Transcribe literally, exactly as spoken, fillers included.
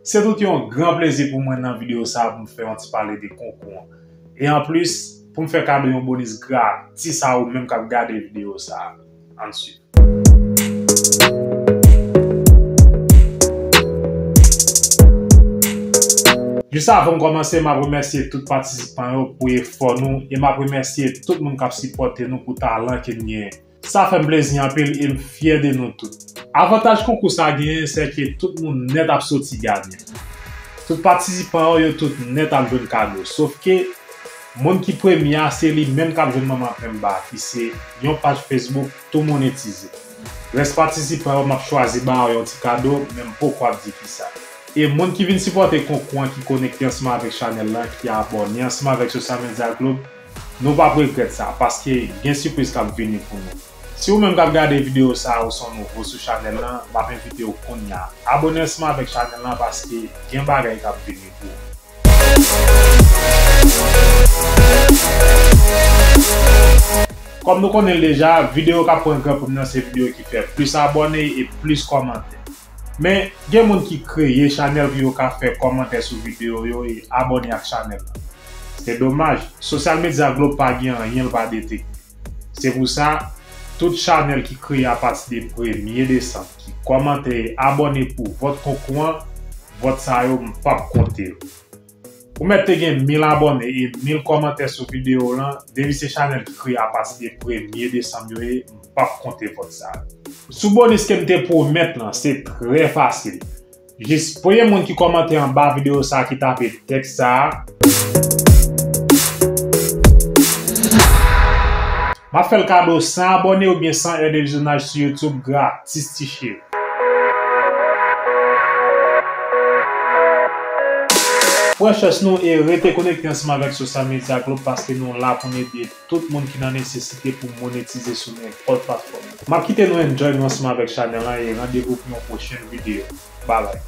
Se tout yon gran plezi pou mwen nan videyo sa a pou m fè yon ti pale de konkou an. E anplis, pou m fè kado yon bonis gratis a ou menm k ap gade videyo sa a. Ann swiv. Jis avan m kòmanse, m ap remèsye tout patisipan yo pou efò nou e m ap remèsye tout moun k ap sipòte nou pou talan ke n genyen. Sa fè m plezi anpil e m fyè de nou tout. Avantaj konkou sa genyen, se ke tout moun nèt ap soti gayan. Tout patisipan yo, yo tout nèt ap jwenn kado. Sof ke moun ki premye a, se li menm k ap jwenn manman penmba, ki se yon paj Facebook tou monetize. Rès patisipan yo, m ap chwazi ba yo yon ti kado, men m poko ap di kisa. E moun ki vin sipòte konkou an, ki konekte ansanm avèk chanèl lan, ki abòne ansanm avèk Social Media Globe, nou p ap regrèt sa, paske gen sipriz k ap vini pou nou. Si ou menm k ap gade videyo sa a, ou se yon nouvo sou chanèl lan, m ap envite w kounye a. Abòne ansanm avèk chanèl lan, paske gen bagay k ap vini pou ou. Kòm nou konnen l deja, videyo k ap pran gran pri m nan se videyo ki fè plis abòne e plis kòmantè. Men, gen moun ki kreye chanèl pou yo ka fè kòmantè sou videyo yo e abòne ak chanèl lan. Se domaj, Social Media Globe pa gen anyen l pa detekte. Se pou sa, tout chanèl ki kreye apati de premye desanm, ki kòmante e abòne pou vòt konkou an, vòt sa yo, m p ap konte yo. Ou mèt te gen mil abòne e mil kòmantè sou videyo w lan, depi se chanèl ki kreye apati de premye desanm yo ye, m p ap konte vòt sa yo. Sou bonis ke m te pwomèt lan, se trè fasil. Jis premye moun ki kòmante anba videyo sa a ki tape tèks sa a, m ap fè l kado san abòne oubyen san è de vizyonaj sou YouTube gratis, ti cheri. Pran chans nou e rete konekte ansanm avèk Social Media Globe paske nou la pou n ede tout moun ki nan nesesite pou monetize sou nenpòt platfòm. M ap kite nou enjoy nou ansanm avèk chanèl lan e randevou pou yon pwochèn videyo. Bye bye.